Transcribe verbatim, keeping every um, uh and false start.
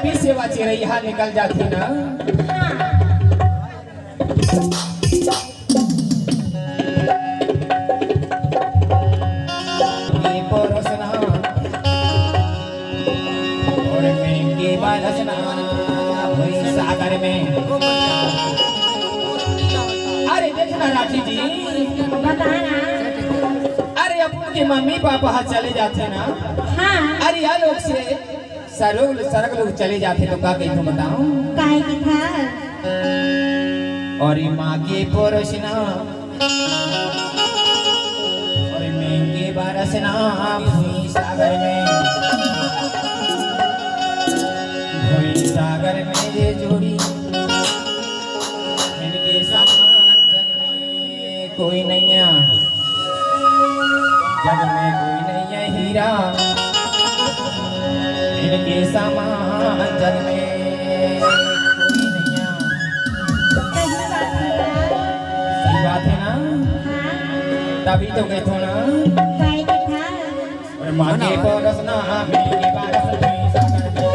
पीसे वा चिरैया निकल जाथे ना। ये परोसना और महंगी बरसना वही सागर में। अरे देखना राठी जी, बताना। अरे अपन के मम्मी पापा ह चले जाथे ना। हाँ। अरे ये लोग से सरग, सरग लोग चले जाथे तो का कहिथों बताओ? काहे के था? और माँ के परोसना और महंगी बरसना भुई सागर में, भुई सागर में ये जोड़ी इनके समान जग में कोई नइया, जग में कोई नइया हीरा, इनके समान जग में कोई नइया। सही बात है यार। सही बात है ना? हाँ। तभी तो कहता हूँ ना। काहे के था? और माँ के परोसना, मिल के बारस, सागर में।